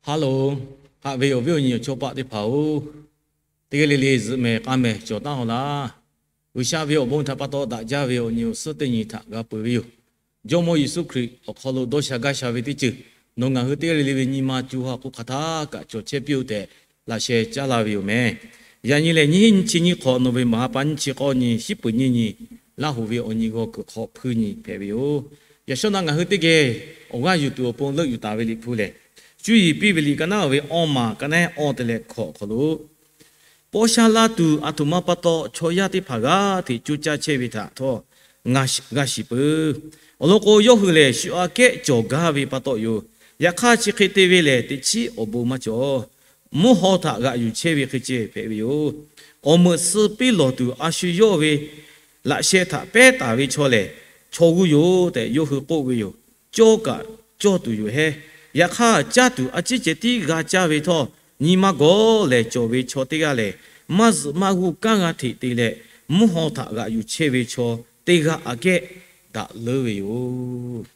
Hello, haꞈ ve awˬ viˉ awˬ nyi awˬ chawˇ paˆ teˇ hpaˍ-oˬ, teˇ g'aˇ le le zuhꞈ mehˍ k'a mehˍ cawˬ taˉ-aw laˇ. G'uiˬsha ve awˬ bon htaꞈ pa taw daꞈ jaˇ ve awˬ nyi awˬ suhˉ teˇ nyi htaꞈ g'a peuˬ ve yoˬ. Jawˇmawˇ Yeˍsuˆ Hkriꞈ awˬ hk'aw lo dawˇ sha gaˇ sha ve teˇ ceuˬ nawˬ ngaˬ hui teˇ g'aˇ le le ve nyi ma co ha k'oˆ hk'aˬ htaˇ kaꞈ cawˬ chehˇ piˇ-oˆ tehꞈ laꞈ sheh caˉ laˇ ve yoˬ mehˍ. Yaꞈ nyi lehˬ, nyiˇ hinˉ nyiˇ chi nyiˇ hk'awꞈ, November ha pa nyiˇ chi k'awˇ nyi, shiˉ peuˍ nyiˇ nyi, Laˇ hoꞈ ve awˬ nyi g'aw kuiˬ hk'aw hpuiˇ nyi hpehꞈ ve yoˬ. Yaꞈ shawˉ naˆ ngaˬ hui teˇ geh awˬ g'aˇ yuˬ tuˬ awˬ pon leuˆ yuˬ taˍ ve Liꞈ hpu lehˬ, cuˇ yiˍ piˇ ve liꞈ ka naˉ ve awˇ maˬ ka naˉ awˇ te leh hkawꞈ awˬ hk'aw lo, paw sha la tuˬ aˬ htoꞈ ma pa taw chaw yaˇ teˇ hpaˍ g'aˇ hteꞈ coˇ caˇ chehˇ ve htaꞈ htawˇ g'a shiˍ peuˬ. Awˬ lawn k'o, yawˇ hui lehˬ shu aꞈ kehˉ cawˬ gaˇ ve pa taw yoˬ. Yaꞈ hk'aˇ, chi hk'e te ve lehˬ, teꞈ chiˉ awˬ bon maˇ cawˬ. Mvuhˇ haw htaꞈ g'aꞈ yuˬ chehˇ ve hk'e ceh hpehꞈ ve yoˬ. Awˬ meuꞈ suh piˇ lawˬ tuˬ a shu yawˇ ve laꞈ sheh htaꞈ pehˉ taˍ ve chaw lehˬ, chaw g'uˇ yoˬ tehꞈ yawˇ hui k'oˆ ve yoˬ. Cawˇ kaꞈ cawˇ tuˬ yoˬ hehˉ. Yaꞈ hk'aˇ, caˇ tuˬ a ciˉ ceh tiˉ g'a caˇ ve htawˇ, nyi ma gawˬ lehˬ cawˬ ve chaw teˇ g'aˇ lehˬ, maˇ zuhꞈ maˇ g'uˇ kanˉ g'a hteꞈ te leh, mvuhˇ haw htaꞈ g'aꞈ yuˬ chehˇ ve chaw teˇ g'aˇ aꞈ kehˉ daꞈ leuˉ ve yoˬ.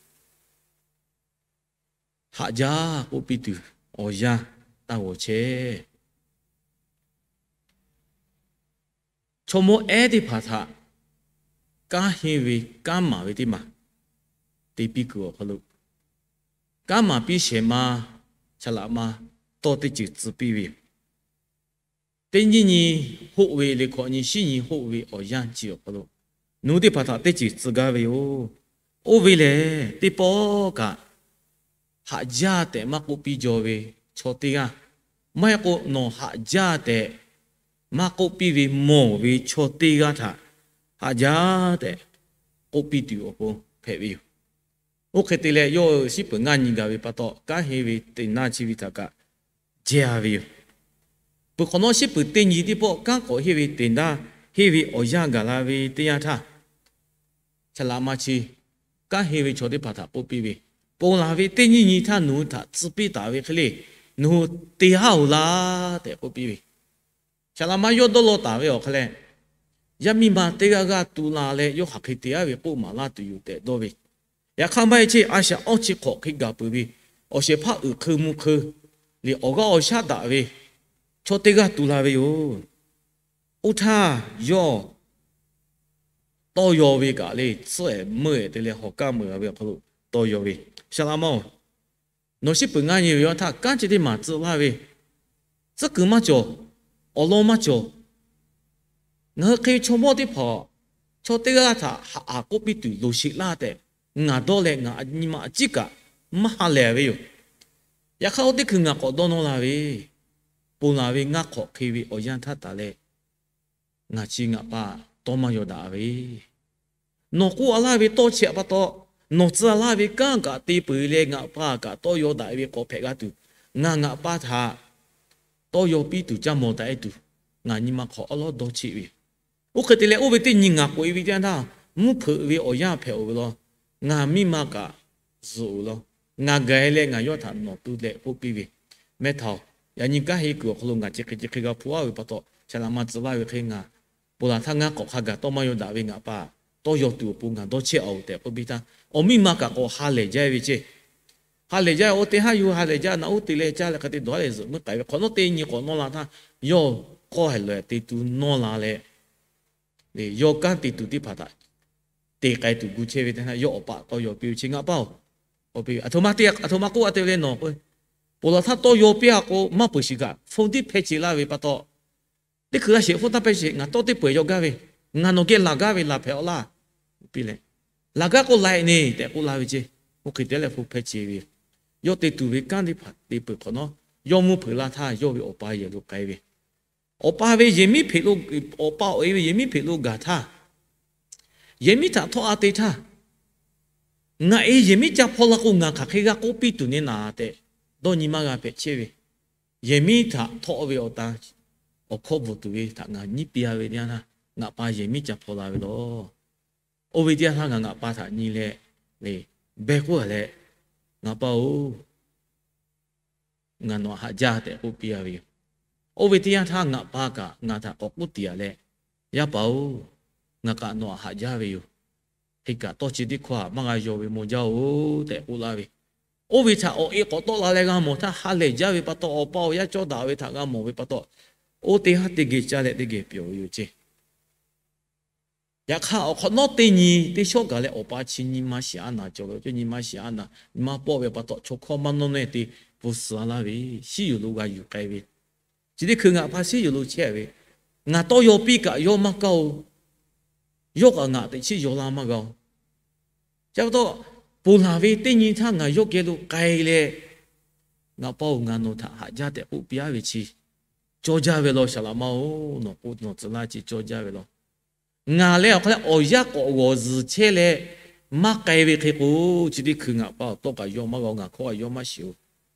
Haꞈ jaˇ k'oˆ piˇ tuˬ awˬ yanˇ taˇ g'awˬ chehˇ. Chaw mawˇ ehˉ teˇ hpaˍ htaꞈ kanˉ henˇ ve kanˉ maˍ ve teˇ maˬ te piˇ kuiˬ awˬ hk'aw lo, kanˉ maˍ piˇ shehˍ ma Saˍ laꞈ ma tawˇ teˇ ceuˬ tcuh piˇ ve yoˬ. Teˇ nyiˇ nyi hoˆ ve le hkawꞈ nyi shiˉ nyi hoˆ ve awˬ yanˇ chi awˬ hk'aw lo, nawˬ hui teˇ hpaˍ htaꞈ teˇ ceuˬ tcuh gaˇ ve yoˬ. Oˇ ve lehˬ, teˇ pawˆ kaꞈ haꞈ jaˇ tehꞈ maˇ k'oˆ piˇ jaw ve chaw teˇ g'aˇ, maˇ heˆ k'o nawˬ haꞈ jaˇ tehꞈ maˇ k'oˆ piˇ ve mawˬ ve chaw teˇ g'aˇ htaꞈ haꞈ jaˇ tehꞈ k'oˆ piˇ tuˬ awˬ pon hpehꞈ ve yoˬ. Oˇ hk'e te leh, yawˇ shiˉ peuˬ ngaˇ nyi gaˬ ve pa taw, kanˉ henˇ ve teꞈ naˇ chi ve htaꞈ kaꞈ jehˇ a ve yoˬ. Peuˬ hk'awꞈ nawˉ, shiˉ peuˬ teˇ nyi teˇ pawˆ kanˉ k'awꞈ henˇ ve teꞈ naˇ henˇ ve awˬ yanˇ gaˬ la ve teˇ yanˇ htaˇ, Saˍ laꞈ ma chi kanˉ henˇ ve chaw teˇ hpaˍ htaꞈ k'oˆ piˇ ve, Ponˬ laˬ ve teˇ nyiˇ nyi htaˇ nawˬ hui htaꞈ tcuh piˇ taˍ ve hk'e le, nawˬ hui te haˉ-oˬ laˇ tehꞈ k'oˆ piˇ ve, Saˍ laꞈ ma yawˇ dawˇ law taˍ ve awˬ hk'aw leh, yaˇ miˇ ma teˇ g'aˇ g'aˇ tu la leh yawˇ hk'aˬ hk'e te aˉ ve k'oˆ maˍ laˇ tuˬ yoˬ tehꞈ dawˇ ve, yaꞈ hk'aˇ maˇ heˆ, chi a shaꞈ awˇ chi hk'awꞈ hk'e gaˬ peuˬ ve awˬ shehˍ hpaˇ uiˍ hk'eun mvuh hk'eun leh awˬ g'aˇ awˬ shaˉ daꞈ ve chaw teˇ g'aˇ tu la ve yoˬ. Oˇ htaˇ yawˇ tawˇ yaw ve kaꞈ le, tcuhˉ-ehˍ meuˇ-ehˍ te leh hawˬ kaˇ meuˬ-a ve awˬ hk'aw lo tawˇ yaw ve, Saˍ laꞈ ma-oˬ, nawˬ shiˉ peuˬ ngaˇ nyi ve awˬ htaˇ kanˉ chi teˇ maˬ tcuh laˇ ve, tcuhˉ kuiˬ maˇ cawˬ, awˬ lawn maˇ cawˬ. Ngaˬ hui hk'e ve chaw mawˇ teˇ hpaˍ, chaw teˇ g'aˇ htaꞈ haꞈ k'oˆ piˇ tuˬ loˍ sheˍ laˇ tehꞈ ngaˬ dawˇ leh ngaˬ nyi ma a ciˉ kaꞈ maˇ ha lehˬ ve yoˬ. Yaꞈ hk'aˇ, oˇ teˇ hkui ngaˬ k'awꞈ dawˇ nawˇ la ve, ponˬ laˬ ve ngaˇ hk'awꞈ hk'e ve awˬ yanˇ htaˇ taˍ leh, ngaˬ chi ngaˬ pa tawˇ maˇ yaw daꞈ ve, nawˬ k'oˆ-a laˇ ve tawˇ chi htaꞈ pa taw, nawˬ tcuh-a laˇ ve kanˉ kaꞈ te peuˬ leh ngaˬ pa kaꞈ tawˇ yaw daꞈ ve k'awꞈ hpehꞈ g'a tuˬ, ngaˬ ngaˬ pa htaꞈ tawˇ yaw piˇ tuˬ caˇ mawˬ taˍ-e tuˬ, ngaˬ nyi ma hk'awꞈ awˉ lawˉ dawˇ cheˆ ve. Oˇ hk'e te leh, oˇ ve teˇ nyi ngaˬ k'oꞈ-e ve teˇ yanˇ htaˇ, mvuhˇ hpeuꞈ ve awˬ yanˇ hpehꞈ-oˬ ve law. Ngaˬ miˇ ma kaꞈ zuhꞈ-oˬ law. Ngaˬ gaˬ-e leh ngaˬ yawˇ htaꞈ nawˬ tu leh k'oˆ piˇ ve, Mehˇ htaꞈ-oˬ, yaꞈ nyi kanˉ henˇ kuiˬ awˬ hk'aw lo ngaˬ chi hk'e chi hk'e g'a hpu-a ve pa taw, Saˍ laꞈ ma tcuh laˇ ve hk'e ngaˬ ponˬ laˬ htaˇ ngaˇ k'awꞈ hk'a gaˬ tawˇ maˇ yaw daꞈ ve ngaˬ pa tawˇ yaw tuˬ awˬ pon ngaˬ dawˇ cheˆ-oˬ tehꞈ k'oˆ piˇ htaˇ, awˬ miˇ ma kaꞈ k'awꞈ ha lehˬ jaˇ ve ceˇ. Ha lehˬ jaˇ, oˇ teˇ haˉ yuˬ ha lehˬ jaˇ, naꞈ uˉ te leh caˇ leh hk'a te dawˬ-a leh zuhꞈ meuˇ k'ai ve hk'awꞈ nawˉ teˇ nyi k'awꞈ nawˇ la htaˇ, yawˇ k'awˇ haiˬ loꞈ-e te tu nawˇ la leh, yawˇ kanˉ te tuˬ teˇ hpaˍ htaꞈ te k'ai tuˬ gu chehˇ ve teˇ htaˇ, yawˇ awˬ pa tawˇ yaw piˇ ve chi, Ngaˬ pa-oˬ, aˬ htoꞈ ma te, aˬ htoꞈ ma k'oˆ-a te ve le nawˬ k'o, ponˬ laˬ htaˇ tawˇ yaw piˇ-a k'o maˇ peuˬ shiˍ kaꞈ, hpu tiˉ hpehˇ ce laˇ ve pa taw, teˇ hkui g'a sheˍ hpu taˇ hpehˇ sheˍ, ngaˬ tawˇ teˇ peuˬ yaw gaˇ ve, ngaˬ nawˬ geh laˬ gaˇ ve laˬ hpehꞈ-aw laˇ, piˇ leh, laˬ gaˇ k'o laˬ-e ne tehꞈ k'oˆ laˇ ve ceˇ. Oˇ hk'e te leh hpu hpehˇ ce ve, yawˇ te tuˬ ve kanˉ teˇ hpaˍ te peuˬ hk'awꞈ nawˉ, yawˇ mvuhˇ hpeuꞈ la htaˇ yawˇ ve awˬ pa yehˬ lo k'ai ve, awˬ pa ve yehˬ miˉ hpeꞈ lo, awˬ pa awˬ e ve yehˬ miˉ hpeꞈ lo gaˬ htaˇ, yehˬ miˉ htaꞈ htawˆ-a te htaˇ, Ngaˬ e yehˬ miˉ ca hpaw la k'o, ngaˬ hk'aˬ hk'e g'a k'oˆ piˇ tuˬ ne naˍ tehꞈ, dawˇ nyi maˇ g'a hpehꞈ chehˇ ve, yehˬ miˉ htaꞈ htawˆ ve awˬ ta awˬ hkawˇ bvuhˬ tuˬ ve htaꞈ ngaˬ nyiˉ piˇ-a ve teˇ yanˇ htaˇ, ngaˬ pa yehˬ miˉ ca hpaw la ve law. Oˇ ve teˇ yanˇ htaˇ ngaˬ ngaˬ pa htaꞈ nyi leh, le, behˬ k'oˆ-a leh, Ngaˬ pa-oˬ, ngaˬ nawˬ haꞈ jaˇ tehꞈ k'oˆ piˇ-a ve yoˬ. Oˇ ve teˇ yanˇ htaˇ ngaˬ pa kaꞈ ngaˬ htaꞈ k'awꞈ k'oˆ tiꞈ-a leh, Yaˇ paˍ-oˬ, ngaˬ kaꞈ nawˬ haꞈ jaˇ ve yoˬ. Hk'e kaꞈ tawˇ chi teˇ hkawˇ htaꞈ maˇ g'a yaw ve maw jaˇ-oˬ tehꞈ k'oˆ laˇ ve. Oˇ ve htaꞈ awˬ e k'awꞈ tawˆ la leh g'a mawˬ htaˇ, ha lehˬ jaˇ ve pa taw, awˬ pa awˬ yaˇ cawˇ daꞈ ve htaꞈ g'a mawˬ ve pa taw, oˇ teˇ haˉ teˇ geh caˇ leh teˇ geh pyawˬ ve yoˬ ceˇ. Yaꞈ hk'aˇ, awˬ hk'awꞈ nawˉ teˇ nyi teˇ shawˉ gaˬ leh, awˬ pa chi nyi ma shiˍ a naˍ cawˬ ve, awˬ ceuˬ nyi ma shiˍ a naˍ, nyi ma pawˆ ve pa taw, chaw hkawˇ maˇ nawˇ neˇ te pfuhˇ suh laˇ ve, shiˉ yuˬ lo g'a yuˬ k'ai ve, chi teˇ hkui ngaˬ hpa shiˉ yuˬ lo chehˇ ve, ngaˬ tawˇ yaw piˇ kaꞈ yawˇ maˇ kaˇ-oˬ. Yawˇ kaꞈ ngaˬ teꞈ chiˉ yaw la maˇ g'a-oˬ. Chi pa taw, ponˬ laˬ ve teˇ nyi htaˇ ngaˬ yawˇ geh lo k'ai leh, Ngaˬ pa-oˬ, ngaˬ nawˬ htaꞈ haꞈ jaˇ tehꞈ k'oˆ piˇ-aˉ ve chi cawˇ jaˇ ve law, saˍ laꞈ ma-oˬ, nawˬ k'o nawˬ tcuh laˇ chi cawˇ jaˇ ve law. Ngaˬ leh awˬ hk'aˇ leh awˬ yanˇ k'awꞈ g'awˬ zuhˬ chehˇ leh maˇ k'ai ve hk'e k'o, chi teˇ hkui ngaˬ pa awˬ tawˇ kaꞈ yawˇ maˇ g'a-oˬ, ngaˬ hkawˇ kaꞈ yawˇ maˇ shiˍ-oˬ.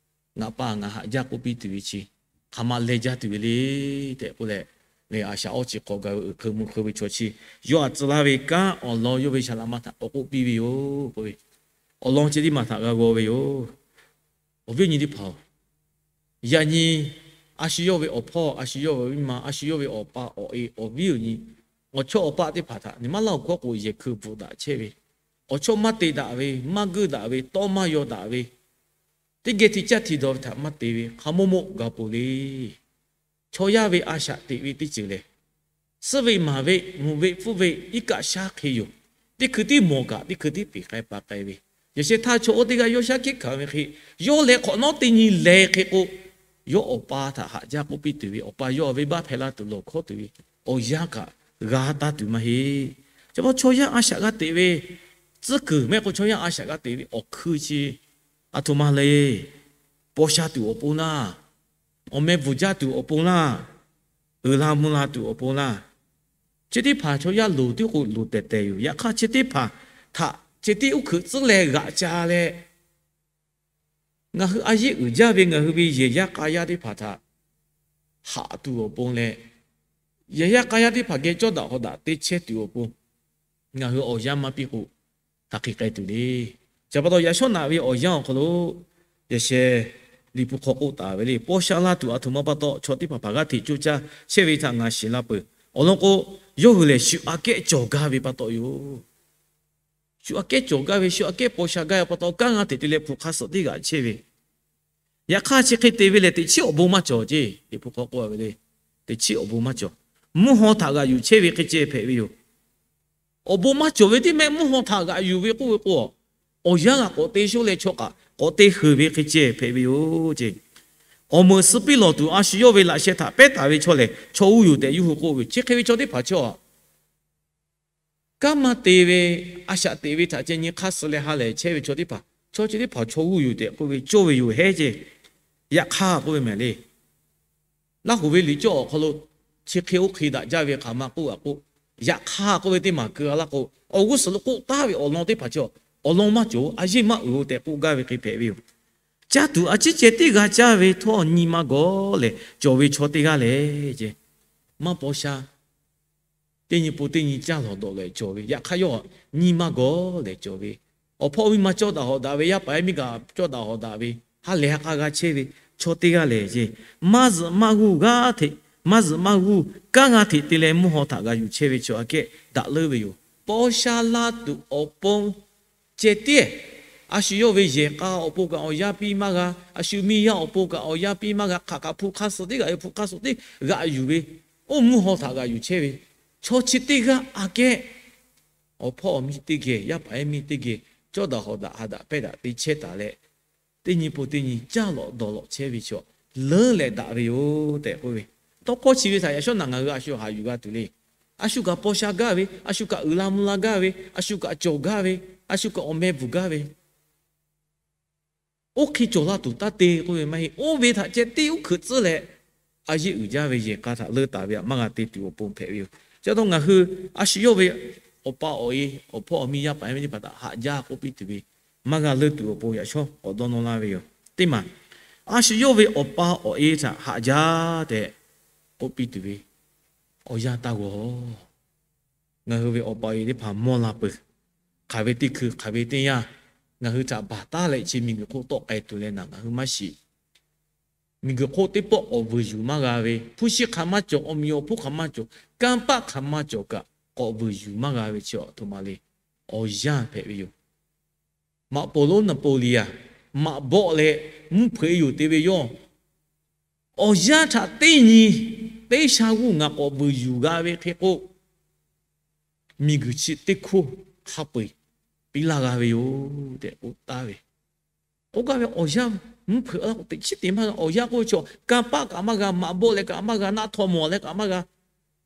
Ngaˬ pa ngaˬ haꞈ jaˇ k'oˆ piˇ tuˬ ve chi hk'aˬ ma leh jaˇ tuˬ ve le tehꞈ k'oˆ leh, lehˬ a shaꞈ awˇ chi hk'aw gaˬ ve uiˍ hk'eun mvuh hk'eun ve chaw chi yawˇ htaꞈ tcuh laˇ ve kanˉ awˬ lawn yawˇ ve saˍ laꞈ ma htaꞈ k'awꞈ k'oˆ piˇ ve yoˬ k'oˆ ve, awˬ lawn chi teˇ maˬ htaꞈ g'a g'aw ve yoˬ. Awˬ viˉ awˬ nyi teˇ hpaˍ-oˬ, yaꞈ nyi a shu yawˇ ve awˬ hpawˇ, a shu yawˇ ve awˬ viˉ ma, a shu yawˇ ve awˬ pa awˬ e awˬ viˉ awˬ nyi, awˬ chawˇ awˬ paˆ teˇ hpaˍ htaꞈ nyi ma laˇ awˬ hkawˇ k'o, yehˬ hkui bvuhꞈ daꞈ chehˇ ve, awˬ chawˇ maˇ te daꞈ ve, maˇ guiˇ daꞈ ve, tawˇ maˇ yaw daꞈ ve, teˇ geh tiꞈ caˇ tiꞈ dawˬ ve htaꞈ maˇ te ve hk'a moˆ moˆ g'a peuˬ le. Chaw yaˇ ve a shaꞈ teꞈ ve teˇ ceuˬ lehˬ, suhˉ ve maˍ ve mvuhˬ ve hpfuhˇ ve iˉ kaˆ shaˉ hk'e yoˬ. Teˇ hkui tiˉ mawˬ kaꞈ teˇ hkui tiˉ peˬ k'ai pa k'ai ve, yaꞈ sheh htaˇ chaw oˇ teˇ g'aˇ yawˇ shaˉ hkiˆ hkanˍ ve hk'e, yawˇ leh hk'awꞈ nawˉ teˇ nyi leh hk'e k'o, yawˇ awˬ pa htaꞈ haꞈ jaˇ k'oˆ piˇ tuˬ ve, awˬ pa yawˇ ve venˇ baˆ hpehꞈ la tuˬ lawˬ hkawˇ tuˬ ve awˬ yanˇ kaꞈ g'a taˇ tuˬ maˇ heˆ. Chi pa taw chaw yaˇ a shaꞈ g'a teꞈ ve tcuhˉ kuiˬ mehˆ k'o, chaw yaˇ a shaꞈ g'a teꞈ ve awˬ hkui chi a htoꞈ ma le. Paw sha tuˬ awˬ pon laˇ, awˬ meh bvuhˬ jaˇ tuˬ awˬ pon laˇ, uiˍ la mvuh la tuˬ awˬ pon laˇ. Chi teˇ hpaˍ chaw yaˇ loˍ tiˉ k'o loˍ tehˬ tehˬ yoˬ. Yaꞈ hk'aˇ chi teˇ hpaˍ htaꞈ chi tiˉ uˉ hkuiꞈ tcuhˉ leh g'aꞈ ca leh, ngaˬ hui a yeˇ uiˍ jaˇ ve ngaˬ hui ve yehˬ yaˇ k'a yaˇ teˇ hpaˍ htaꞈ haꞈ tuˬ awˬ pon leh, yehˬ yaˇ k'a yaˇ teˇ hpaˍ geh cawˇ daꞈ hawˍ daꞈ te chehˇ tuˬ awˬ pon ngaˬ hui awˬ yanˇ maˇ piˇ k'o, hk'aˬ hk'e k'ai tuˬ le. Chi pa taw yaꞈ shawˉ naꞈ ve awˬ yanˇ awˬ hk'aw lo yaꞈ sheh Liꞈ hpu hk'aw k'oˆ taˍ ve le, paw sha la tuˬ a htoꞈ ma pa taw chaw teˇ hpaˍ hpaˍ g'aˇ hteꞈ coˇ caˇ chehˇ ve htaꞈ ngaˬ shiˍ la peuˬ. Awˬ lawn k'o, yawˇ hui lehˬ shu aꞈ kehˉ cawˬ gaˇ ve pa taw yoˬ. Shu aꞈ kehˉ cawˬ gaˇ ve, shu aꞈ kehˉ paw sha gaˇ ve pa taw, kanˉ g'a hteꞈ te leh hpu hk'a suhˍ teˇ g'aꞈ chehˇ ve, yaꞈ hk'aˇ chi hk'e te ve lehˬ, teꞈ chiˉ awˬ bon maˇ cawˬ ceˇ. Liꞈ hpu hk'aw k'oˆ ve le, teꞈ chiˉ awˬ bon maˇ cawˬ. Mvuhˇ haw htaꞈ g'aꞈ yuˬ chehˇ ve hk'e ceh hpehꞈ ve yoˬ. Awˬ bon maˇ cawˬ ve teˇ mehˆ mvuhˇ haw htaꞈ g'aꞈ yuˬ ve k'oˆ ve k'o, awˬ yanˇ g'a k'awꞈ te shoˆ leh chaw kaꞈ k'awꞈ te heuˬ ve hk'e ceh hpehꞈ ve yoˬ ceˇ. Awˬ meuꞈ suh piˇ lawˬ tuˬ a shu yawˇ ve laꞈ sheh htaꞈ pehˉ taˍ ve chaw lehˬ, chaw g'uˇ yoˬ tehꞈ yawˇ hui k'oˆ ve, chi hk'e ve chaw teˇ hpaˍ chi a kanˉ maˇ te ve, a shaꞈ teꞈ ve htaꞈ ceh nyi hk'aˇ suh leh ha lehˬ chehˇ ve chaw teˇ hpaˍ, chaw chi teˇ hpaˍ chaw g'uˇ yoˬ tehꞈ k'oˆ ve cawˇ ve yoˬ hehˉ ceˇ. Yaꞈ hk'aˇ k'oˆ ve mehˍ le, Laˇ huˍ ve liꞈ cawˇ awˬ hk'aw lo chi hk'e oˇ hk'e daꞈ jaˇ ve hk'aˬ ma k'oˆ a k'o, yaꞈ hk'aˇ k'oˆ ve teˇ maˬ keu a laˇ k'o, awˬ g'uˇ suhˍ lo k'oˆ taˍ ve awˬ lawn teˇ hpaˍ chi awˬ lawn maˇ cawˬ, a yeˇ maˇ uiˍ-o tehꞈ k'oˆ gaˇ ve hk'e hpehꞈ ve yoˬ. Caˇ tuˬ a ciˉ ceh teˇ g'aˇ caˇ ve htawˇ nyi ma gawˬ lehˬ, cawˬ ve chaw teˇ g'aˇ lehˬ, maˇ paw sha teˇ nyi pon teˇ nyi caˇ lawˬ dawꞈ leh cawˬ ve, yaꞈ hk'aˇ yawˇ nyi ma gawˬ leh cawˬ ve, awˬ hpawˇ miˇ ma cawˇ daꞈ hawꞈ daꞈ ve, yaˇ paˍ yaˇ miˇ kaꞈ cawˇ daꞈ hawꞈ daꞈ ve, ha lehˬ ha k'a g'a chehˇ ve chaw teˇ g'aˇ lehˬ, maˇ zuhꞈ maˇ g'uˇ g'aˇ hteꞈ, maˇ zuhꞈ maˇ g'uˇ kanˉ g'a hteꞈ te leh mvuhˇ haw htaꞈ g'a yuˬ chehˇ ve chaw aꞈ kehˉ daꞈ leuˉ ve yoˬ. Paw sha la tuˬ awˬ pon ceh tiˉ, a shu yawˇ ve yehˬ k'a awˬ pon kaꞈ awˬ yanˇ piˇ maˇ g'a, a shu miˇ yaˇ awˬ pon kaꞈ awˬ yanˇ piˇ maˇ g'a, hk'aˬ kaꞈ hpu hk'aˇ suh teˇ g'aꞈ ve hpu hk'aˇ suh teˇ g'aꞈ yuˬ ve, oˇ mvuhˇ haw htaꞈ g'aꞈ yuˬ chehˇ ve chaw chi teˇ g'aˇ aꞈ kehˉ, awˬ hpawˇ awˬ miˇ teˇ geh, yaˇ paˍ yaˇ miˇ teˇ geh, cawˇ daꞈ hawꞈ daꞈ ha daꞈ pehˇ daꞈ te chehˇ taˍ leh, teˇ nyi pon teˇ nyi caˇ lawꞈ dawˬ lawꞈ chehˇ ve chaw leuˉ leh daꞈ ve yoˬ tehꞈ k'oˆ ve, tawˇ hkawˇ chi ve htaꞈ yaꞈ shawˉ naꞈ ngaˬ hui a shu haꞈ yuˬ g'a tuˬ le. A shu kaꞈ paw sha gaˇ ve, a shu kaꞈ uiˍ la mvuh la gaˇ ve, a shu kaꞈ cawˬ gaˇ ve, a shu kaꞈ awˬ meh bvuhˬ gaˇ ve, oˇ hk'e cawˬ la tuˬ taˇ te k'oˆ ve maˇ heˆ. Oˇ ve htaꞈ ceh tiˉ uˉ hkuiꞈ tcuhˉ leh, a yeˇ uiˍ jaˇ ve yehˬ k'a htaꞈ leuˉ taˍ ve htaꞈ maˇ g'a te tuˬ awˬ pon hpehꞈ ve yoˬ. Chi pa taw ngaˬ hui a shu yawˇ ve awˬ pa awˬ e, awˬ hpawˇ awˬ miˇ, yaˇ paˍ yaˇ miˇ teˇ hpaˍ htaꞈ haꞈ jaˇ k'oˆ piˇ tuˬ ve maˇ g'a leuˉ tuˬ awˬ pon yaꞈ shawˉ k'awꞈ dawˇ nawˇ laˇ ve yoˬ. Teˇ maˬ, a shu yawˇ ve awˬ pa awˬ e htaꞈ haꞈ jaˇ tehꞈ k'oˆ piˇ tuˬ ve awˬ yanˇ taˇ g'awˬ. Ngaˬ hui ve awˬ pa awˬ e teˇ hpaˍ mawˇ la peuˬ. Hk'aˬ ve teˇ hkui, hk'aˬ ve teˇ yanˇ, ngaˬ hui htaꞈ baˬ taˉ leh chi miˬguiˬ hk'oˆ tawˆ k'ai tuˬ leh naˍ ngaˬ hui maˇ shiˍ. Miˬguiˬ hk'oˆ teˇ pawˆ k'awꞈ vuiˬ yuˬ maˇ g'a ve, hpu shi hk'aˬ maˇ cawˬ, awˬ miˬ awˬ hponˇ hk'aˬ maˇ cawˬ, kanˇ paˆ hk'aˬ maˇ cawˬ kaꞈ k'awꞈ vuiˬ yuˬ maˇ g'a ve chi a htoꞈ ma le. Awˬ yanˇ hpehꞈ ve yoˬ. Maꞈ poˍ lonˉ Naˍpoˍliˍaˍ maꞈ bawˆ leh mvuhˇ hpeuꞈ e yoˬ te ve yawˇ, awˬ yanˇ htaꞈ teˇ nyi teˇ sha g'uˇ ngaˬ k'awꞈ vuiˬ yuˬ g'a ve hk'e k'o, miˬguiˬ chi teˇ hkoˇ hk'a peu-eˬ piˇ laˇ g'a ve yoˬ tehꞈ k'oˆ taˍ ve. K'oˆ gaˇ ve awˬ yanˇ mvuhˇ hpeuꞈ la k'o teꞈ chiˉ te maˇ g'a. Awˬ yanˇ k'oˆ ve chaw kanˇ paˆ kaꞈ maˇ g'a, maꞈ bawˆ leh kaꞈ maˇ g'a, naˆ htawˇ mawˬ leh kaꞈ maˇ g'a.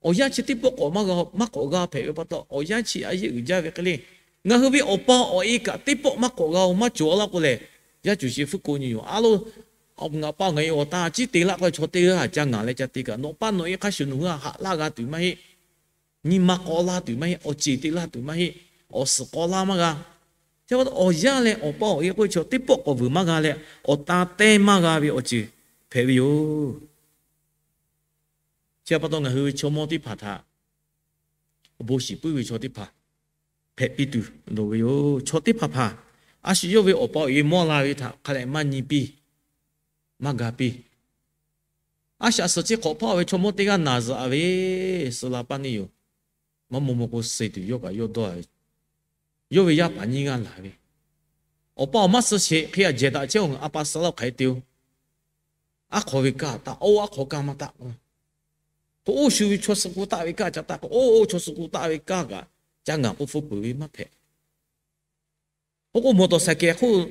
Awˬ yanˇ chi teˇ pawˆ k'awꞈ maˇ g'a, maˇ k'awꞈ g'a hpehꞈ ve pa taw, awˬ yanˇ chi a yehˉ uiˍ jaˇ ve hk'e le. Ngaˬ hui ve awˬ pa awˬ e kaꞈ teˇ pawˆ maˇ k'awꞈ g'a-oˬ, maˇ cawˬ laˇ k'o lehˬ, yaˇ cuˬ shi hpfuhˇ ko nyi yoˬ. A lo, ngaˬ pa ngaˬ e awˬ tan ciˉ te laˇ k'o, chaw teˇ g'aˇ ca ngaˬ leh ca te kaꞈ, nawˬ pa nawˬ e hk'a shuˍ nawˬ hui haꞈ laˇ g'a tuˬ maˇ heˆ. Nyi ma k'aw laˇ tuˬ maˇ heˆ. Awˬ ceˬ te laˇ tuˬ maˇ heˆ. Awˬ suhˍ k'aw laˇ maˇ g'a. Chi pa taw awˬ yanˇ leh awˬ pa awˬ e k'oˆ ve chaw teˇ pawˆ k'awꞈ vuiˬ maˇ g'a leh, awˬ tan te maˇ g'a ve awˬ ceuˬ hpehꞈ ve yoˬ. Chi pa taw ngaˬ hui ve chaw mawˇ teˇ hpaˍ htaꞈ awˬ bon shiˍ puiˉ ve chaw teˇ hpaˍ hpehꞈ piˇ tuˬ loˍ ve yoˬ. Chaw teˇ hpaˍ hpaˍ a shu yawˇ ve awˬ pa awˬ e mawˇ la ve htaꞈ hk'a leh maˇ nyi piˇ, maˇ ga piˇ. A shaꞈ suhˍ chi hk'awꞈ hpaˇ ve chaw mawˇ teˇ g'aˇ naˬ zuhꞈ ve, suh la paˇ neˇ yoˬ. Maˇ maw maw k'o, suh tuˬ yawˇ kaꞈ yawˇ dawˇ ve. Yawˇ ve yaˇ paˍ nyiˇ g'aˇ laˬ ve, awˬ pa awˬ maˇ suh sheˍ hk'e a jehˬ daꞈ chehˇ-oˬ, ngaˬ a pa suh laˇ hk'aˬ hk'e te-oˬ. Aˉ hk'aw ve kaˇ taˆ, oˇ aˉ hk'aw kaˇ maˇ taˆ k'o, k'o oˇ shu ve chaw suh k'oˆ taˆ ve kaˇ ca taˆ k'o, oˇ chaw suh k'oˆ taˆ ve kaˇ kaꞈ ca ngaˬ k'oˆ hpfuhˇ peuˬ ve maˇ hpehꞈ. K'o k'o, mawˬ tawˍ saˍ kehˍ hk'oˆ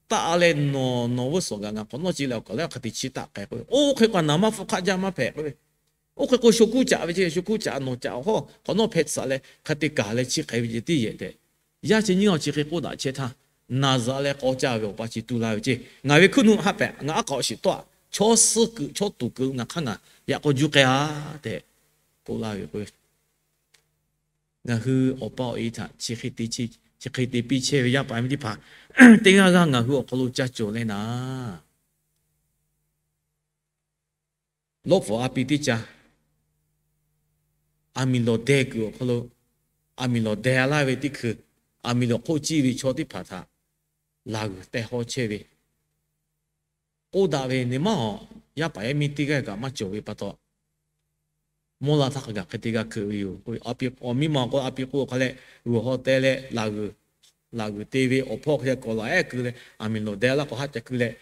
taˆ leh nawˬ, nawˬ vuˇ suhˍ gaꞈ ngaˬ hk'awꞈ nawˉ ce leh awˬ kaˬ leh hk'a te chi taˆ k'ai k'o, oˇ hk'e k'o a naˍ maˇ hpfuhˇ hk'aˆ jaˇ maˇ hpehꞈ k'o ve. Oˇ hk'e k'o sho kuˉ caꞈ ve ce, sho kuˉ caꞈ nawˬ caꞈ hawˇ hk'awꞈ nawˉ hpeh tsuhꞈ leh hk'a te kaˬ leh chi hk'e ve ce tiˉ yehˬ tehꞈ. Yaˇ chi nyiˇ awˬ chi hk'e k'oˆ daꞈ chehˇ htaˇ, naˬ zuhꞈ leh k'aw caˇ ve awˬ pa chi tu la ve ce. Ngaˬ ve hkuiˉ nuˆ haˆ pehꞈ, ngaˬ aˉ k'aw shiˍ tawˆ-a. Chaw suh kuiˬ chaw tuˬ kuiˬ ngaˬ hk'aˇ ngaˬ yaꞈ k'aw juˇ k'ai-a tehꞈ k'oˆ laˇ ve k'o, ngaˬ hui awˬ pa awˬ e htaꞈ chi hk'e te piˇ chehˇ ve yaˇ paˍ miˇ teˇ hpaˍ, teˇ g'aˇ g'aˇ ngaˬ hui awˬ hk'aw lo ca cawˬ leh naˍ, lawˇ pfuhˍ a pi teˇ ca, aˬ miˍ lawˬ deh kuiˬ awˬ hk'aw lo, aˬ miˍ lawˬ deh laˇ ve teˇ hkui, aˬ miˍ lawˬ hk'oˆ ciˇ ve chaw teˇ hpaˍ htaꞈ laˬ g'uiˬ teh haw chehˇ ve, k'oˆ daꞈ ve, neˇ maˇ awˬ yaˇ paˍ yaˇ miˇ teˇ g'aˇ kaꞈ maˇ cawˬ ve pa taw, mawˇ la htaˇ hk'a gaˬ hk'e te g'a hkeuꞈ ve yoˬ. Awˬ miˇ ma k'o a pi k'o hk'a leh g'uˬ haw teh leh laˬ g'uiˬ, laˬ g'uiˬ te ve awˬ hpawˇ hk'a leh kawꞈ laˬ ehˉ keu leh, aˬ miˍ lawˬ deh laˇ k'o haˉ ca keu leh,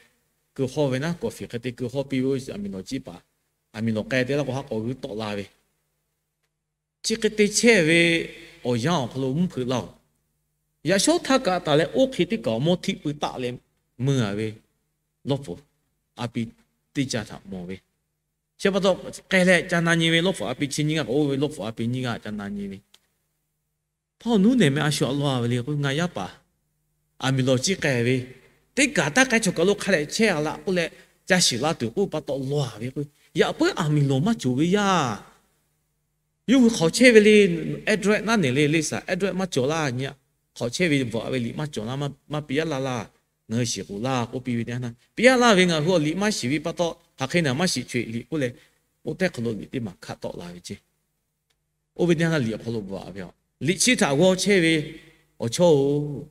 keu hawˇ ve naˉ kawˍ fiˍ hk'e te keu hawˇ piˇ ve, aˬ miˍ lawˬ ciˇ paˍ, aˬ miˍ lawˬ k'ai te laˇ k'o haˉ k'awꞈ g'uiˇ tawˆ la ve, chi hk'e te chehˇ ve awˬ yanˇ awˬ hk'aw lo mvuhˇ hpeuꞈ laˇ-oˬ. Yaꞈ shawˉ htaˇ kaꞈ taˍ leh oˇ hk'e teˇ kaꞈ awˬ mawˇ htiˆ pui taˆ leh mui-a ve, lawˇ pfuhˍ a pi teˇ ca htaꞈ mawˬ ve. Chi pa taw k'ai leh ca na nyi ve, lawˇ pfuhˍ a pi chi nyiˇ g'aˇ k'awꞈ oˇ ve, lawˇ pfuhˍ a pi nyiˇ g'aˇ ca na nyi ve, hpaˇ nuˉ nehˬ meh a shu a law-a ve le k'o, ngaˬ yaˇ paˍ aˬ miˍ lawˬ ciˇ k'ai ve, teˇ kaꞈ taˇ k'ai chaw kaˬ lo hk'a leh chehˇ-a laꞈ k'oˆ leh, ca shiˍ la tuˬ k'oˆ pa taw law-a ve k'o, yaꞈ puiˉ aˬ miˍ lawˬ maˇ cawˬ ve yaˇ. Yawˇ hui hk'awꞈ chehˇ ve le, address naˉ nehˬ le, le saˍ address maˇ cawˬ laˇ nyi-a. Hk'awꞈ chehˇ ve bvuhꞈ-a ve liꞈ maˇ cawˬ laˇ, maˇ piˇ-a laˇ laˇ. Ngaˬ hui shiˍ k'oˍ laˇ k'oˆ piˇ ve teˇ yanˇ, piˇ-a laˇ ve ngaˬ hui awˬ liꞈ maˇ shiˍ ve pa taw, hk'aˬ hk'e naˬ maˇ shiˍ chaweh liꞈ k'oˆ leh, oˇ tehˉ hk'aw lo liꞈ teˇ maˬ hkaˆ tawˆ la ve ce. Oˇ ve teˇ yanˇ liꞈ awˬ hk'aw lo bvuhꞈ-a ve, liꞈ chi htaꞈ g'aw chehˇ ve awˬ chawˇ-oˬ,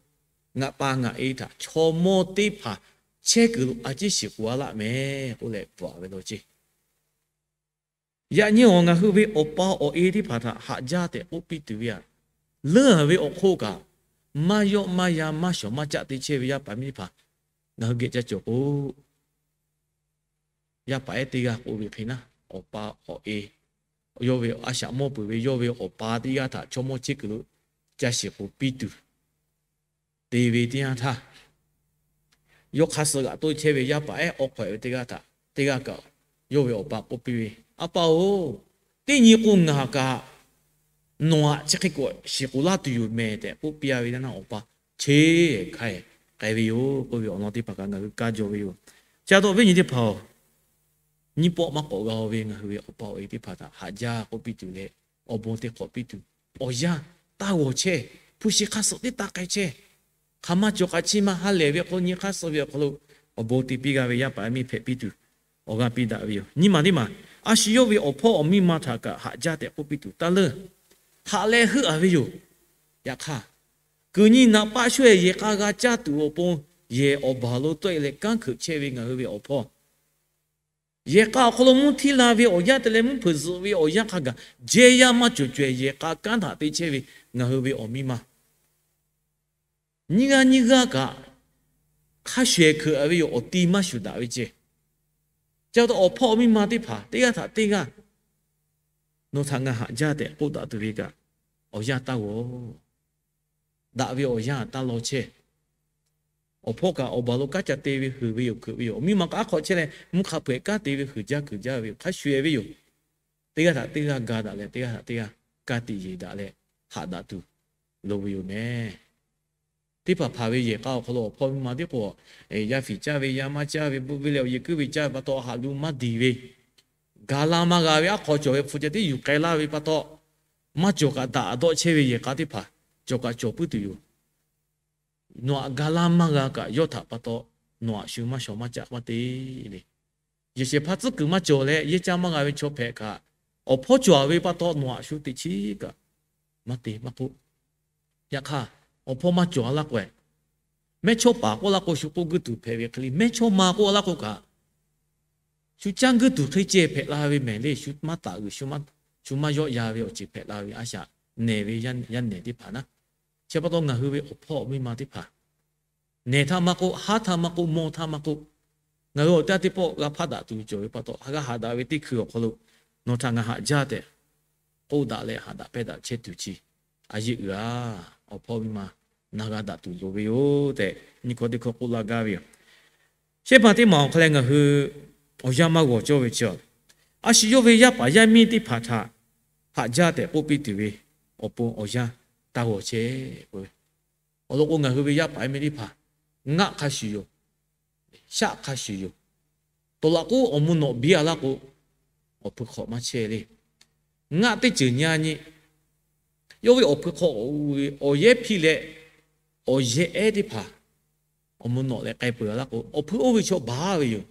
ngaˬ pa ngaˬ e htaꞈ chaw mawˇ teˇ hpaˍ chehˇ kuiˬ lo a ciˉ shiˍ k'oˍ-a laˇ mehˍ k'oˆ leh bvuhꞈ-a ve law ce. Yaꞈ nyi awˬ ngaˬ hui ve awˬ pa awˬ e teˇ hpaˍ htaꞈ haꞈ jaˇ tehꞈ k'oˆ piˇ tuˬ ve aꞈ, leuˉ-a ve awˬ hk'oˆ kaꞈ, maˇ yawˆ maˇ yan maˇ shawˍ maˇ caˆ te chehˇ ve yaˇ paˍ miˇ teˇ hpaˍ ngaˬ hui geh ca cawˬ k'o, yaˇ paˍ ehˉ teˇ g'aˇ k'oˆ ve hk'e naˉ, awˬ pa awˬ e, yawˇ ve a shaꞈ mawˇ peuˬ ve yawˇ ve awˬ pa teˇ g'aˇ htaꞈ chaw mawˇ chehˇ kuiˬ lo ca shiˍ k'oˍ piˇ tuˬ te ve teˇ yanˇ htaˇ, yawˇ hk'aˇ suh g'aꞈ toˆ chehˇ ve yaˇ paˍ ehˉ awˬ hk'aw-e ve teˇ g'aˇ htaꞈ, teˇ g'aˇ kaꞈ yawˇ ve awˬ pa k'oˆ piˇ ve, A pa-oˬ, teˇ nyi k'o ngaˬ kaꞈ nawˬ htaꞈ chi hk'e k'awꞈ shiˍ k'oˍ laˇ tuˬ yoˬ mehˍ tehꞈ k'oˆ piˇ-a ve teˇ yanˇ, awˬ pa cheˇ hk'a-e k'ai ve yoˬ k'oˆ ve awˬ lawn teˇ hpaˍ kaꞈ ngaˬ hui kaˇ jaw ve yoˬ. Chi pa taw viˉ nyi teˇ hpaˍ-oˬ, nyiˇ pawˆ maˇ k'awꞈ g'a-o ve ngaˬ hui ve awˬ pa awˬ e teˇ hpaˍ htaꞈ haꞈ jaˇ k'oˆ piˇ tuˬ leh, awˬ bon teˇ hk'awꞈ piˇ tuˬ, awˬ yanˇ taˇ g'awˬ chehˇ, hpu shi hk'aˇ suh teˇ taˇ k'ai chehˇ. Hk'aˬ ma cawˬ k'aꞈ chi ma ha lehˬ ve hk'aw lo nyi hk'aˇ suh ve awˬ hk'aw lo awˬ bon te piˇ g'a ve yaˇ paˍ miˇ hpehꞈ piˇ tuˬ awˬ g'aˇ piˇ daꞈ ve yoˬ. Nyiˇ maˬ teˇ maˬ, a shu yawˇ ve awˬ hpawˇ awˬ miˇ ma htaꞈ kaꞈ haꞈ jaˇ tehꞈ k'oˆ piˇ tuˬ taˇ leuˉ. Haꞈ leh heuˆ-a ve yoˬ. Yaꞈ hk'aˇ, kuˬ nyi naꞈ paˆ shu-eh yehˬ k'a g'a caˇ tuˬ awˬ pon yehˬ awˬ baˬ lo tawˆ-e leh kanˉ hkeuꞈ chehˇ ve ngaˬ hui ve awˬ hpawˇ, yehˬ k'a awˬ hk'aw lo mvuhˇ htiˇ la ve awˬ yanˇ te leh mvuhˇ hpeuꞈ zuhꞈ ve awˬ yanˇ hk'a gaˬ jehˇ yaˇ maˇ cawˬ caweh yehˬ k'a kanˉ htaꞈ te chehˇ ve ngaˬ hui ve awˬ miˇ ma, nyiˇ g'aˇ nyiˇ g'aˇ kaꞈ hk'a hk'a shuˍ ehˍ hkeuꞈ ve yoˬ. Awˬ ti maˇ shuˍ daꞈ ve ceh. Chi pa taw awˬ hpawˇ awˬ miˇ ma teˇ hpaˍ teˇ g'aˇ htaꞈ teˇ g'aˇ nawˬ htaꞈ ngaˬ haꞈ jaˇ tehꞈ k'oˆ daꞈ tuˬ ve kaꞈ, awˬ yanˇ taˇ g'awˬ. Daꞈ ve awˬ yanˇ taˇ law chehˇ. Awˬ hpawˇ kaꞈ awˬ baˬ lo kanˉ ca te ve, heuˬ ve yoˬ, hkeuꞈ ve yoˬ. Awˬ miˇ ma kaꞈ aˉ hk'aw chehˇ leh mvuhˇ hk'a peu-eˬ kanˉ te ve, heuˬ jaˇ hkeuꞈ jaˇ ve yoˬ. Hk'a shuˍ ehˍ ve yoˬ. Teˇ g'aˇ htaꞈ teˇ g'aˇ ga daꞈ leh, teˇ g'aˇ htaꞈ teˇ g'aˇ ka tiꞈ yeˬ daꞈ leh haꞈ daꞈ tuˬ loˍ ve yoˬ meh. Teˇ hpaˍ hpaˍ ve yehˬ k'a awˬ hk'aw lo awˬ hpawˇ miˇ ma tiˉ k'o, yaˇ fiˍ caˇ ve, yaˇ maˇ caˇ ve, buˆ ve leh awˬ yehˬ kuiˉ ve caˇ ve pa taw, haꞈ lu maˇ diˬ ve, gaˬ la maˇ g'a ve aˉ hk'aw cawˬ ve hpu ceh tiˉ yuˬ k'ai laˇ ve pa taw, maˇ cawˬ kaꞈ daꞈ dawˆ chehˇ ve yehˬ k'a teˇ hpaˍ cawˬ kaꞈ cawˬ puiˉ tuˬ yoˬ. Nawˬ aꞈ ga laˇ maˇ g'a kaꞈ yawˇ htaꞈ pa taw, nawˬ aꞈ shu maˇ shawˍ maˇ caˆ maˇ te le. Yehˬ shehˍ hpaˇ tcuhˉ kuiˬ maˇ cawˬ leh yehˇ caˇ maˇ g'a ve chaw hpehꞈ kaꞈ, awˬ hpawˇ cawˬ ve pa taw nawˬ aꞈ shu teꞈ chiˉ kaꞈ maˇ te maˇ k'oˆ. Yaꞈ hk'aˇ, awˬ hpawˇ maˇ cawˬ laˇ k'o, mehˇchawˇpaˍ k'oˆ laˇ k'o, shu k'oˆ guiˇ tuˬ hpehꞈ ve hk'e le, mehˇchawˇma k'oˆ laˇ k'o kaꞈ, shu caˇ guiˇ tuˬ hk'e ceh hpehꞈ la ve mehˍ le. Shu maˇ taˍ g'uiˬ, shu maˇ yawˆ ya ve awˬ ceuˬ hpehꞈ la ve a shaꞈ nehˬ ve yaˇ nehˬ teˇ hpaˍ naˉ. Chi pa taw ngaˬ hui ve awˬ hpawˇ awˬ miˇ ma teˇ hpaˍ, nehˬ htaˇ maˇ k'oˆ, haˉ htaˇ maˇ k'oˆ, mawˇ htaˇ maˇ k'oˆ, ngaˬ hui awˬ teˇ g'aˇ teˇ pawˆ g'a hpaˇ daꞈ tuˬ cawˬ ve pa taw, g'a haꞈ daꞈ ve teˇ hkui awˬ hk'aw lo nawˬ htaꞈ ngaˬ haꞈ jaˇ tehꞈ k'oˆ daꞈ leh haꞈ daꞈ pehˇ daꞈ chehˇ tuˬ chi a yeˇ uiˍ a. Awˬ hpawˇ miˇ ma na g'a daꞈ tuˬ loˍ ve yoˬ tehꞈ nyi hkawˇ teˇ hkawˇ k'oˆ laˇ gaˇ ve yoˬ. Shehˉ ma teˇ maˬ awˬ hk'aw leh ngaˬ hui awˬ yanˇ maˇ g'awˬ cawˇ ve chi, a shu yawˇ ve yaˇ paˍ yaˇ miˇ teˇ hpaˍ htaꞈ haꞈ jaˇ tehꞈ k'oˆ piˇ tuˬ ve awˬ pon awˬ yanˇ taˇ g'awˬ chehˇ k'o, awˬ lawn k'o ngaˬ hui ve yaˇ paˍ yaˇ miˇ teˇ hpaˍ ngaˆ hk'a shuˍ yoˬ. Shaˆ hk'a shuˍ yoˬ. Tawˍ laꞈ k'oˆ awˬ mvuh nawꞈ biˇ a laˇ k'o, awˬ hpui hk'awꞈ maˇ chehˇ le. Ngaˆ teˇ ceuˬ nyi a nyi, yawˇ ve awˬ hpui hk'awꞈ awˬ yehˉ hpiˇ leh, awˬ yehˉ ehˉ teˇ hpaˍ awˬ mvuh nawꞈ leh k'ai peuˬ a laˇ k'o, awˬ hpui oˇ ve chaw baˬ ve yoˬ.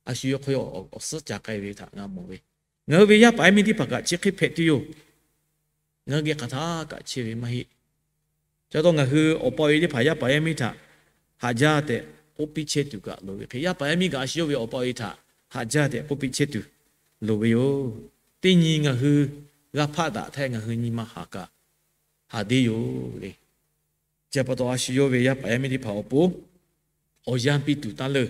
A shu yawˇ hk'aw awˬ suhˉ ca k'ai ve htaꞈ g'a mawˬ ve, ngaˬ hui ve yaˇ paˍ yaˇ miˇ teˇ hpaˍ kaꞈ chi hk'e hpehꞈ tuˬ yoˬ. Ngaˬ hui geh hk'aˬ htaˇ kaꞈ chehˇ ve maˇ heˆ. Ca taw ngaˬ hui awˬ pa awˬ e teˇ hpaˍ yaˇ paˍ yaˇ miˇ htaꞈ haꞈ jaˇ tehꞈ k'oˆ piˇ chehˇ tuˬ kaꞈ loˍ ve hk'e, yaˇ paˍ yaˇ miˇ kaꞈ a shu yawˇ ve awˬ pa awˬ e htaꞈ haꞈ jaˇ tehꞈ k'oˆ piˇ chehˇ tuˬ loˍ ve yoˬ. Teˇ nyi ngaˬ hui g'a hpaˆ daꞈ htaˇ ngaˬ hui nyi ma haˍ kaꞈ haˍ deˇ yoˬ le. Chi pa taw a shu yawˇ ve yaˇ paˍ yaˇ miˇ teˇ hpaˍ awˬ pon awˬ yanˇ piˇ tuˬ taˇ leuˬ.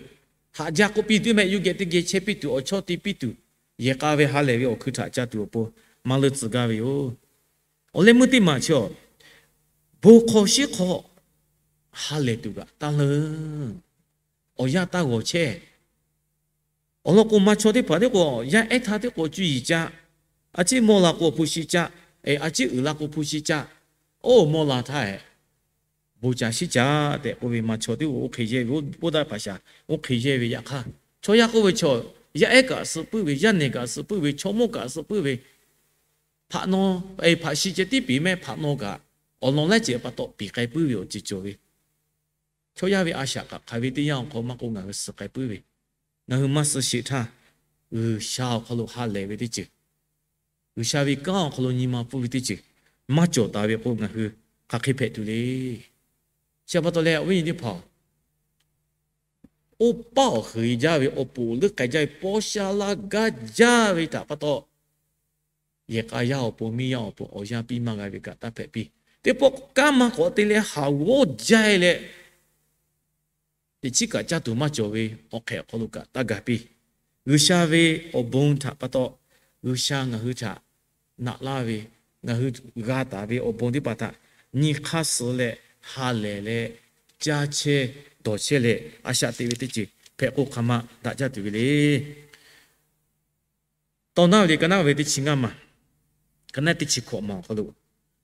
Haꞈ jaˇ k'oˆ piˇ tuˬ mehˆ, yuˇ geh teˇ geh chehˇ piˇ tuˬ, awˬ chawˇ te piˇ tuˬ, yehˬ k'a ve ha lehˬ ve awˬ hkui htaꞈ ca tuˬ awˬ pon maˇ leuˬ tcuh gaˇ ve yoˬ. Awˬ leh meuˇ teˇ maˬ chi, bon hk'aw shiˉ hk'aw ha lehˬ tuˬ kaꞈ taˇ leuˬ. Awˬ yanˇ taˇ g'awˬ chehˇ. Awˬ lawn k'o, ma chaw teˇ hpaˍ teˇ k'o, yaˇ ehˉ htaˇ teˇ k'o cuˇ yiˍ caˇ, a ciˉ mawˇ la k'o hpu shi caˇ, a ciˉ uiˍ la k'o hpu shi caˇ, oˇ mawˇ la htaˇ, bon caˇ shiˉ caˇ tehꞈ k'oˆ ve ma chaw teˇ k'o, oˇ hk'e yehˇ ve, oˇ daˇ hpaˍ shaˍ oˇ hk'e yehˇ ve yaꞈ hk'aˇ, chaw yaˇ k'oˆ ve chaw, yaˇ ehˉ kaꞈ suh puiˉ ve, yaˇ nehˬ kaꞈ suh puiˉ ve, chaw mawˇ kaꞈ suh puiˉ ve, hpaꞈ naw, hpaꞈ shi ceh tiˉ piˍ mehˆ, hpaꞈ naw kaꞈ awˬ lawn laiˉ ceuˬ pa taw piˍ k'ai puiˉ ve awˬ ceuˬ cawˬ ve, chaw yaˇ ve a shaꞈ kaꞈ hk'aˬ ve teˇ yanˇ awˬ hk'aw maˇ k'oˆ ngaˬ hui suh k'ai puiˉ ve, ngaˬ hui maˇ suh sheˍ htaˇ, G'uiˬsha awˬ hk'aw lo ha lehˬ ve teˇ ceuˬ, G'uiˬsha ve kanˉ awˬ hk'aw lo nyi ma pfuhˇ ve teˇ ceuˬ maˇ cawˬ taˍ ve k'o, ngaˬ hui hk'aˬ hk'e hpehꞈ tuˬ le. Chi pa taw leh awˬ viˉ nyi teˇ hpaˍ-oˬ, oˇ paˆ awˬ heuˬ jaˇ ve awˬ pon leuˉ k'ai jaˇ ve paw sha laˇ gaˇ jaˇ ve htaꞈ pa taw, yehˬ k'a yaˇ awˬ pon, miˇ yaˇ awˬ pon awˬ yanˇ piˇ maˇ g'a ve kaꞈ taˇ hpehꞈ piˇ. Teˇ pawˆ kanˉ maˇ k'awꞈ te leh haˍ g'awˇ jaˇ leh, teꞈ chiˉ kaꞈ caˇ tuˬ maˇ cawˬ ve awˬ hk'ehꞈ awˬ hk'aw lo kaꞈ taˇ gaˬ piˇ. G'uiˬsha ve awˬ bon htaꞈ pa taw, G'uiˬsha ngaˬ hui htaꞈ naꞈ laˇ ve, ngaˬ hui g'a taˍ ve awˬ bon teˇ hpaˍ htaꞈ nyi hk'aˇ suh leh, ha lehˬ leh, caˇ chehˇ, dawˬ chehˇ leh, a shaꞈ teꞈ ve teˇ ceuˬ hpehꞈ k'o hk'aˬ ma daꞈ jaˇ tuˬ ve le. Tawˇ naˉ ve le, ka naˉ ve teˇ chi ngaˇ maˬ, ka naˉ teˇ chi hkawꞈ maˬ awˬ hk'aw lo,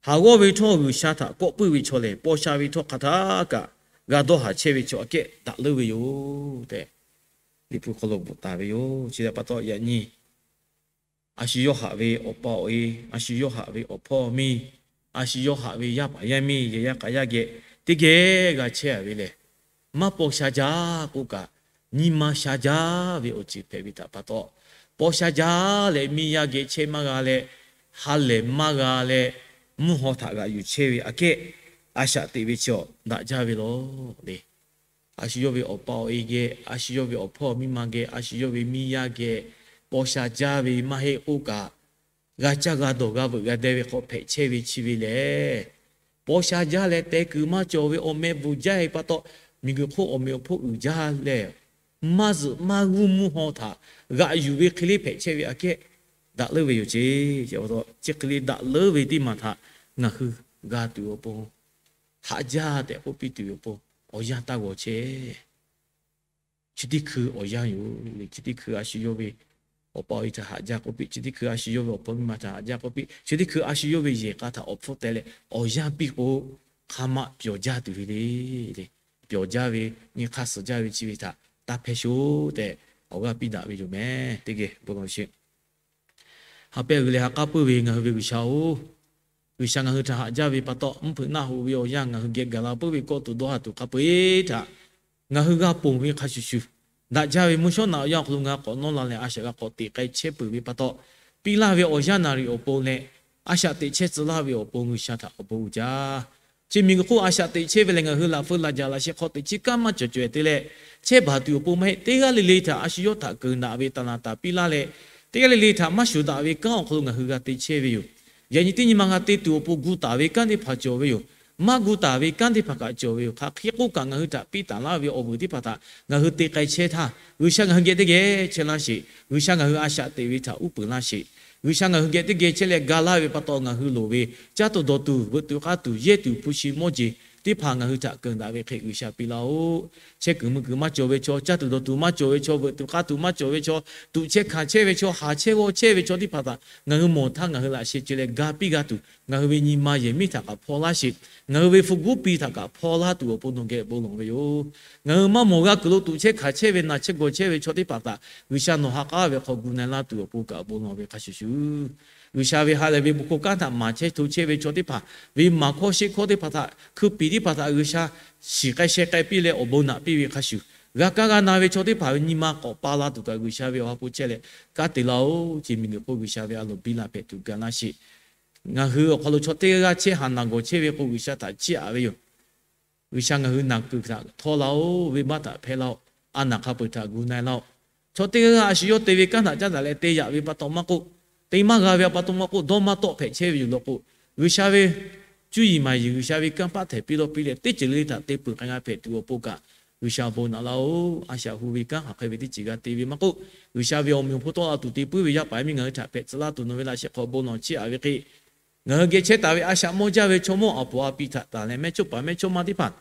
haˍ g'awˇ ve htawˇ G'uiˬsha htaꞈ kawˆ puiˉ ve chaw lehˬ, paw sha ve htawˇ hk'aˬ htaˇ kaꞈ g'a dawˇ haˍ chehˇ ve chaw aꞈ kehˉ daꞈ leuˉ ve yoˬ tehꞈ, Liꞈ hpu hk'aw lo bvuhꞈ taˍ ve yoˬ. Chi htaꞈ pa taw yaꞈ nyi a shu yawˇ haꞈ ve awˬ pa awˬ e, a shu yawˇ haꞈ ve awˬ hpawˇ miˇ, a shu yawˇ haꞈ ve yaˇ paˍ yaˇ miˇ, yehˬ yaˇ k'a yaˇ geh teˇ geh g'a chehˇ a ve lehˬ, maˇ paw sha jaˇ k'oˆ kaꞈ, nyi ma sha jaˇ ve awˬ ceuˬ hpehꞈ ve htaꞈ pa taw, paw sha jaˇ leh miˇ yaˇ geh chehˇ maˇ g'a leh, ha lehˬ maˇ g'a leh, mvuhˇ haw htaꞈ g'aꞈ yuˬ chehˇ ve aꞈ kehˉ, a shaꞈ teꞈ ve chaw daꞈ jaˇ ve law le. A shu yawˇ ve awˬ pa awˬ e geh, a shu yawˇ ve awˬ hpawˇ miˇ ma geh, a shu yawˇ ve miˇ yaˇ geh, paw sha jaˇ ve maˇ heˆ k'oˆ kaꞈ, g'a caˇ g'a dawˬ g'a veuꞈ g'a deh ve hk'aw hpehꞈ chehˇ ve chi ve lehˬ, paw sha jaˇ leh teh kuiˬ maˇ cawˬ ve awˬ meh bvuhˬ jaˇ ve pa taw, miˬguiˬ hk'oˆ awˬ meꞈ awˬ hponˇ uiˍ jaˇ leh, maˇ zuhꞈ maˇ g'uˇ mvuhˇ haw htaꞈ g'aꞈ yuˬ ve hk'e le hpehꞈ chehˇ ve aꞈ kehˉ daꞈ leuˉ ve yoˬ ceˇ. Chi hk'e le daꞈ leuˉ ve teˇ maˬ htaꞈ ngaˬ hui g'a tuˬ awˬ pon, haꞈ jaˇ tehꞈ k'oˆ piˇ tuˬ awˬ pon awˬ yanˇ taˇ g'awˬ chehˇ. Chi teˇ hkui awˬ yanˇ yoˬ. Chi teˇ hkui a shu yawˇ ve awˬ pa awˬ e htaꞈ haꞈ jaˇ k'oˆ piˇ, chi teˇ hkui a shu yawˇ ve awˬ hpawˇ miˇ ma htaꞈ haꞈ jaˇ k'oˆ piˇ, chi teˇ hkui a shu yawˇ ve yehˬ k'a htaꞈ awˬ hpfuhˇ teh leh awˬ yanˇ piˇ k'o, hk'aˬ ma pyawˬ jaˇ tuˬ ve le. Pyawˬ jaˇ ve, nyi hk'aˇ suhˍ jaˇ ve chi ve htaꞈ taˇ hpehˇ shoˍ tehꞈ awˬ g'aˇ piˇ daꞈ ve yoˬ meh. Teˇ geh bon law sheˍ. Ha pehˇ g'uiˬ leh ha k'aˉ puiˉ ve ngaˬ hui ve G'uiˬsha-oˬ, G'uiˬsha ngaˬ hui htaꞈ haꞈ jaˇ ve pa taw, mvuhˇ hpeuꞈ naˆ hoꞈ ve awˬ yanˇ ngaˬ hui geh gaˬ la puiˉ ve kawˆ tuˬ dawˇ ha tuˬ hk'a peu-eˬ htaꞈ ngaˬ hui g'a ponˬ ve hk'a shuˍ shuˍ, daꞈ jaˇ ve mvuhˇ shawˉ naꞈ awˬ yanˇ awˬ hk'aw lo ngaˬ hui k'awꞈ nawˇ la leh a shaꞈ g'a k'awꞈ teꞈ k'ai chehˇ peuˬ ve pa taw, piˇ laˇ ve awˬ yanˇ naˍ riˍ awˬ pon leh a shaꞈ teꞈ chehˇ tcuh laˇ ve awˬ pon G'uiˬsha htaꞈ awˬ bon uiˍ jaˇ. Chi miˬguiˬ hk'oˆ a shaꞈ teꞈ chehˇ ve leh ngaˬ hui laꞈ feu laꞈ jaꞈ laꞈ sheh hk'aw teꞈ chiˉ kanˉ maˇ cawˬ caweh te leh, chehˇ baˬ tuˬ awˬ pon maˇ heˆ. Teˇ g'aˇ le le htaꞈ a shu yawˇ htaꞈ keunˍ daꞈ ve taˍ naˍ taˍ piˇ laˇ leh, teˇ g'aˇ le le htaꞈ maˇ shuˍ daꞈ ve kanˉ awˬ hk'aw lo ngaˬ hui g'a te chehˇ ve yoˬ. Yaꞈ nyi teˇ nyi ma g'a te tuˬ awˬ pon gu taˍ ve kanˉ teˇ hpaˍ cawˬ ve yoˬ. Maˇ gu taˍ ve kanˉ teˇ hpaˍ kaꞈ cawˬ ve yoˬ. Hk'aˬ hk'e k'oˆ kaꞈ ngaˬ hui htaꞈ piˇ taˍ laˇ ve awˬ vuiˬ teˇ hpaˍ htaꞈ ngaˬ hui te k'ai chehˇ htaˇ, G'uiˬsha ngaˬ hui geh teˇ geh chehˇ laˇ sheˍ. G'uiˬsha ngaˬ hui a shaꞈ teꞈ ve htaꞈ uˉ peunˍ laˇ sheˍ. G'uiˬsha ngaˬ hui geh teˇ geh chehˇ leh ga laˇ ve pa taw, ngaˬ hui loˍ ve caˇ tuˬ dawˬ tuˬ, veuꞈ tuˬ k'aˇ tuˬ, yehˇ tuˬ, hpu shi mawˇ jeˬ teˇ hpaˍ ngaˬ hui htaꞈ keunˍ daꞈ ve hk'e G'uiˬsha piˇ laˇ-oˆ. Chehˇ kuiˬ mui kuiˬ maˇ cawˬ ve chaw, caˇ tuˬ dawˬ tuˬ maˇ cawˬ ve chaw, veuꞈ tuˬ k'aˇ tuˬ maˇ cawˬ ve chaw, tuꞈ chehˇ hkanˍ chehˇ ve chaw, haˍ chehˇ g'awˇ chehˇ ve chaw teˇ hpaˍ htaꞈ ngaˬ hui mawˬ htaˇ ngaˬ hui laꞈ sheh ceh leh ga piˇ g'a tuˬ, ngaˬ hui ve nyi ma yehˬ miˉ htaꞈ kaꞈ hpaw laˇ sheˍ. Ngaˬ hui ve hpu guˉ pi htaꞈ kaꞈ hpaw laˇ tuˬ awˬ pon nawˬ geh bon lawˬ ve yoˬ. Ngaˬ hui maˇ mawˬ g'a kuiˬ lo tuꞈ chehˇ hkanˍ chehˇ ve, naˬ chehˇ gawˬ chehˇ ve chaw teˇ hpaˍ htaꞈ G'uiˬsha nawˬ ha k'aˉ ve hk'aw gu na-e laˇ tuˬ awˬ pon kaꞈ bon lawˬ ve hk'a shuˍ shuˍ, G'uiˬsha ve ha lehˬ ve bon hkawˇ kanˉ htaꞈ maˍ chehˇ hto chehˇ ve chaw teˇ hpaˍ ve maˍ hkawˇ sheˆ hkawˇ teˇ hpaˍ htaꞈ hkui piˍ teˇ hpaˍ htaꞈ G'uiˬsha shiˍ k'ai sheh k'ai piˇ leh awˬ bon naꞈ piˇ ve hk'a shuˍ, g'a kaˇ g'a na ve chaw teˇ hpaˍ ve nyi ma k'awꞈ pa la tuˬ kaꞈ G'uiˬsha ve awˬ ha hpu chehˇ leh kanˉ te laˇ-oˆ. Chi miˬguiˬ hk'oˆ G'uiˬsha ve a loˍ biˇ la hpehꞈ tuˬ ga laˇ sheˍ. Ngaˬ hui awˬ hk'aw lo chaw teˇ g'aˇ chehˇ haˍ naˬ gawˬ chehˇ ve k'o, G'uiˬsha htaꞈ chiˇ aꞈ ve yoˬ. G'uiˬsha ngaˬ hui naˬ kuiˬ htaꞈ htawˇ laˇ-oˆ. Venˇbaˆ htaꞈ hpehˇ laˇ-oˆ. A naˬ hk'a peu-eˬ htaꞈ gu na-e laˇ-oˆ. Chaw teˇ g'aˇ a shu yawˇ te ve kanˉ htaꞈ caˉ daꞈ leh te yaꞈ ve pa taw maˇ k'oˆ, te maˇ g'a ve pa taw maˇ k'oˆ, dawˇ maˇ tawˆ hpehꞈ chehˇ ve yoˬ law k'o, G'uiˬsha ve cuˇ yiˍ maˍ yiˍ G'uiˬsha ve kanˇ paˆ htehˍ piˇ lawˇ piˇ leh teˇ ceuˬ le le htaꞈ te peuˬ k'ai g'a hpehꞈ tuˬ awˬ pon kaꞈ G'uiˬsha bon naꞈ laˇ-oˆ. A shaꞈ hu ve kanˉ hk'aˬ hk'e ve teˇ ceuˬ g'a te ve maˇ k'oˆ, G'uiˬsha ve awˬ meꞈ awˬ hponˇ tawˆ la tuˬ te puiˉ ve yaˇ paˍ yaˇ miˇ ngaˬ hui htaꞈ hpehꞈ tcuh laˇ tuˬ nawˬ ve laꞈ sheh hk'aw bon lawˬ chiˇ aꞈ ve hk'e, ngaˬ hui geh chehˇ taˍ ve a shaꞈ mawˇ jaˇ ve chaw mawˇ awˬ pon a piˇ htaꞈ tanˬ leh mehˇchawˇ paˍ mehˇchawˇma teˇ hpaˍ,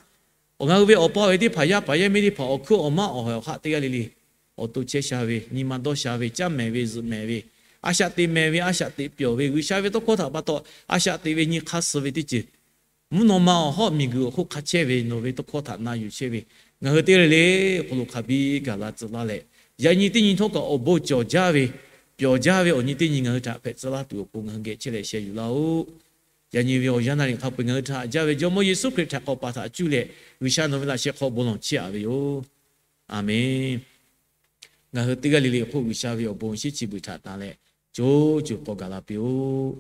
awˬ ngaˬ hui ve awˬ pa awˬ e teˇ hpaˍ, yaˇ paˍ yaˇ miˇ teˇ hpaˍ, awˬ hkuiˉ awˬ maˉ awˬ hawehˬ awˬ hk'aˆ teˇ g'aˇ le le, awˬ to chehˇ sha ve, nyi ma dawˇ sha ve, caˇ mehˍ ve zuhꞈ mehˍ ve, a shaꞈ teꞈ mehˍ ve, a shaꞈ teꞈ pyawˬ ve, G'uiˬsha ve tawˇ hkawˇ htaꞈ pa taw a shaꞈ teꞈ ve nyi hk'aˇ suh ve teˇ ceuˬ, mvuhˇ naw ma awˬ hawˉ miˬguiˬ awˬ hk'oˆ hk'a chehˇ ve nawˬ ve tawˇ hkawˇ htaꞈ na yuˬ chehˇ ve, ngaˬ hui teˇ g'aˇ le le awˬ hk'aw lo hk'a biˇ gaˬ la tcuh laˇ leh, yaꞈ nyi teˇ nyi htawˇ kaꞈ awˬ bon cawˬ jaˇ ve, pyawˬ jaˇ ve awˬ nyi teˇ nyi ngaˬ hui htaꞈ hpehꞈ tcuh laˇ tuˬ awˬ pon ngaˬ hui geh chehˇ leh sheh yuˬ laˇ-oˆ. Yaꞈ nyi ve awˬ yanˇ naˆ riˍ hk'a peu-eˬ ngaˬ hui htaꞈ haꞈ jaˇ ve Jawˇmawˇ Yeˍsuˆ Hkriꞈ htaꞈ k'awꞈ paˍ htaꞈ cuˇ leh G'uiˬsha nawˬ ve laꞈ sheh hk'aw bon lawˬ chiˇ aꞈ ve yoˬ. Aˬmenˍ. Ngaˬ hui teˇ g'aˇ le le awˬ hk'oˆ G'uiˬsha ve awˬ bon shinˉ chi beuꞈ htaꞈ tanˬ leh, co co k'aw gaˬ la piˇ-oˆ.